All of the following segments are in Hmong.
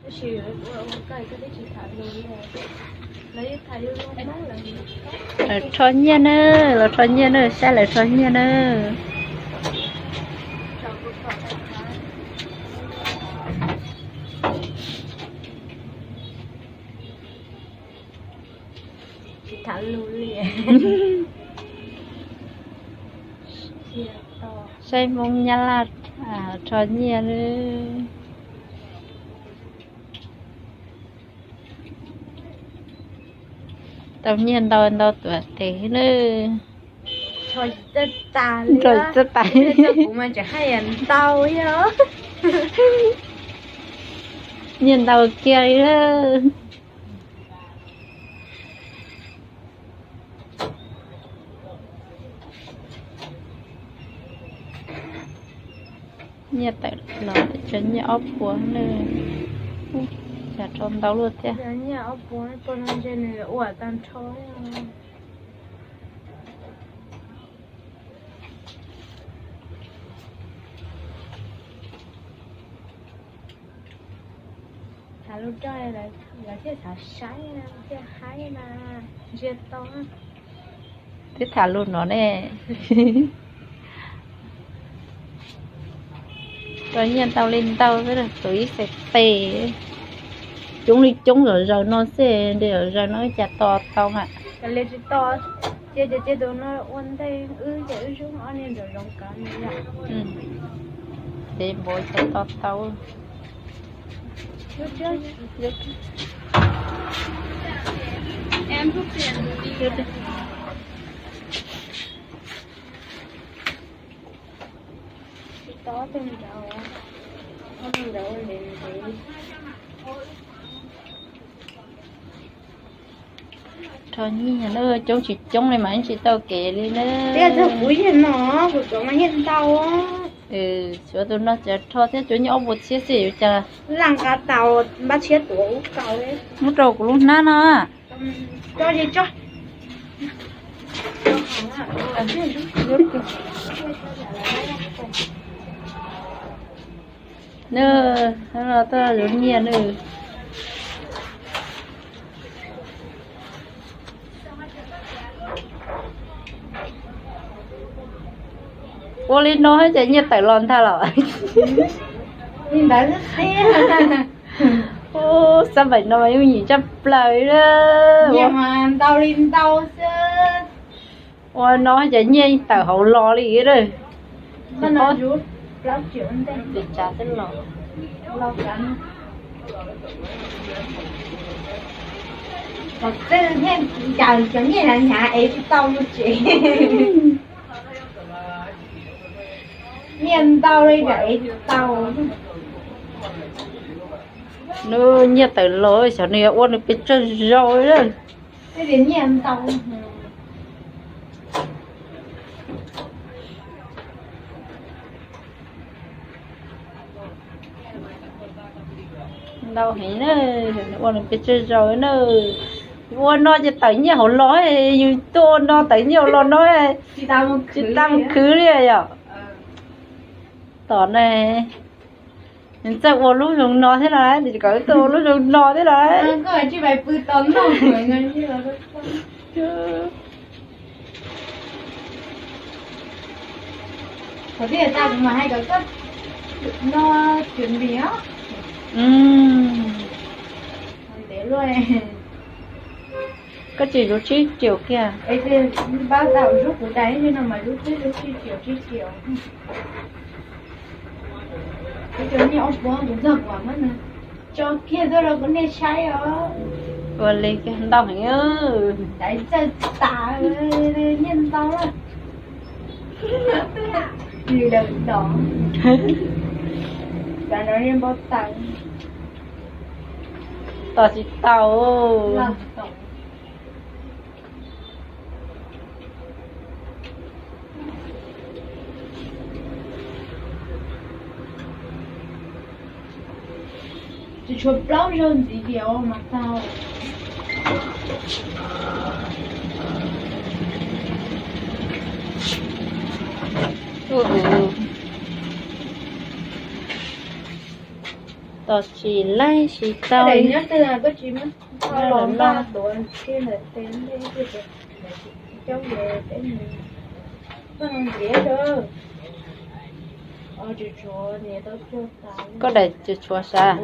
Lawv rho nyiaj na, lawv rho nyiaj na, saib lawv rho nyiaj na. Saib Hmoob Nyab Laj rho nyiaj na. Tau nyiaj ntau ntau tuam tes na. Rho tsis txawj tas, kuv mas tseem haj yam ntau thiab. Nyiaj ntau kiag li. Nyiaj tawm los tso nyiaj ob puas na. Cas rho ntau luaj thiab. Nyiaj ob puas, puas no ntshe nws ua tag nrho. Thav lub roj lawv thiaj xav saib, thiaj haib mas ntsia tau. Twb tham lus no ne. Rau nyiaj ntau li ntau xwb, tus ib xees tes, coob li coob zom zaws no xwb, nte zom zaws no cas to tau na. Cia tus no ua ntej wb ces wb zoo ob niag nraum zoov kav li yom. Ces npaum cas to tau. Tsis tau ob tug nraud, ob tug nraud ntev ntev. Rho nyiaj na, coob tsis coob li mas yeej tsis tau kev li na. Tias txog kuv yam no, kuv cov mas nyiaj ntau. Xyov tus no cas rho thiab, cov nyiaj ob puas txhiab xwb yuav cas. Laj nqa tau npab tshiab tuav ub kaus li. Muab rau kuv lub hnab no. Tso, tso. Nws, no tuaj yuav nyiaj nws. Ua li no ces nyiaj tawm los ntag los. Li ntawd xwb. Ub, xab npaim no mas yooj yim tshaj plaws li. Nyiaj mas ntau li ntau xwb. Ua no ces nyiaj tawm hauv los li lawm. Tsis paub plaub triệu ntej. Tsis tsav twb los. Txawj thiaj cas cov nyiaj hnyav hnyav es tsis tau mus tsev. Nyiaj ntau li cas es tsis tau. Nws nyiaj tawm los xyov nws yuav ua nws pes tsawg zaus lawm. Nyiaj ntau. Ntau heev na, ua nws pes tsawg zaus na. Ua no ces tawm nyiaj hauv los, yus tuaj ua no tawm nyiaj hauv los no, tsis tas mus khwv li yom. Tom na, nws txawj ua lub zoo no thiab no, nws kom wb tuaj ua lub zoo no thiab no. Qhov twg tas kuv mam hais kom koj no, chuẩn bị os. Ntev luaj. Koj tsis rub tsib triệu kiag. Pab tau rub kuv daim no mas rub twb rub tsib triệu, tsib triệu. Kuv cov nyiaj ob puas kuv nrog kuv muab nws tso kiag tuaj rau kuv niam saib os. Ua li ntau heev. Daim txawj tas, nyiaj ntau lawm. Yus daws tom. Daim no npau taws. Tom tsis tau. Tsis tshuav plaub zaug ntxiv kiag mas tau. Tos tsis laib tsis tau. Koj daim tsuas tshuav sav?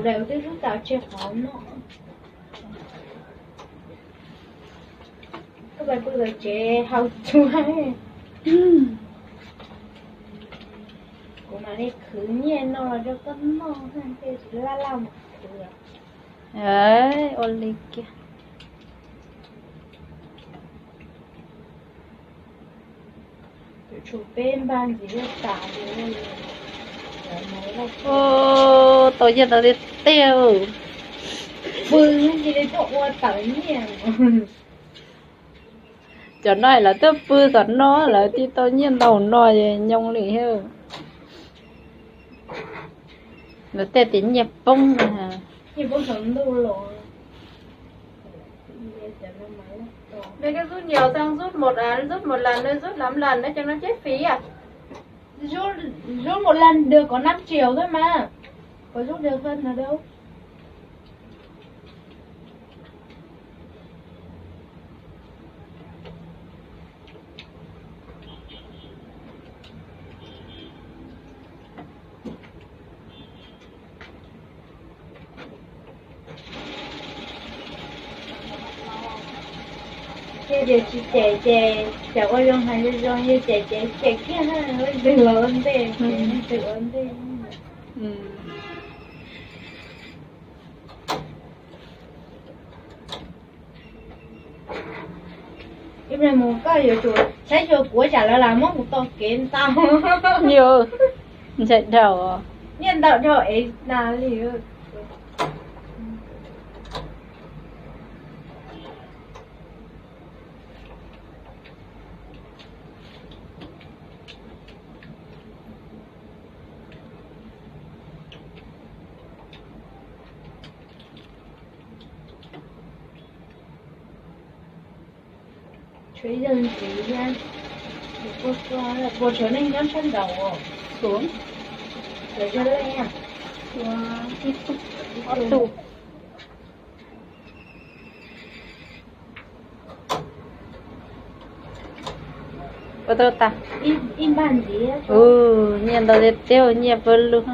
Kuv mam li khwv nyiaj no los rau koj noj, laj laj mus khwv. Ua li kiag. Tau nyiaj ntau tiag tiag. Pw cia li tuaj ua tawm nyiaj. Cov no lawv twb pw tom no lawv thiaj tau nyiaj ntau no es nyoo li thiab. Lawv tej tias nyiaj poob na. Nyiaj poob saum ntuj los. Nws cái rút nhiều, Giang rút một, à, rút một lần, Nư rút lắm lần, nói chung nó chết phí à? Rút, rút một lần được có năm triệu thôi mà. Có rút được hơn nào đâu. Ces yus tsis cem ces cov ua zoo hais zoo zoo, yus cem ces cem kiag na, leej twg los ua ntej, leej twg ua ntej. Ib pliag mus koj yuav tsum saib xyuas kuv tsam lawv lam muab kuv tom kev ntau. Yus ntshai dhau. Nyiaj ntau dhau es tas li. Tshuav ib zaug ntxiv thiab. Puas tshuav neeg nyob sab nraud? Tshuav. Tshuav zaj leej? Tshuav ib tug, ob tug. Ua tau tas. Nyiaj ntau tiag tiag, nyiaj pawg lug.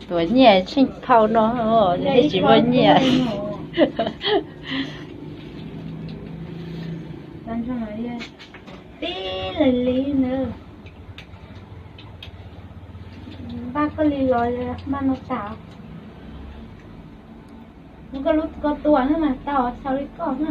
Tuav nyiaj tsheej phau no, tsis muaj nyiaj. Tib li li na. Npaj koj li los npaj no tas. Koj lub koj tua na mas tau xaus li koj na.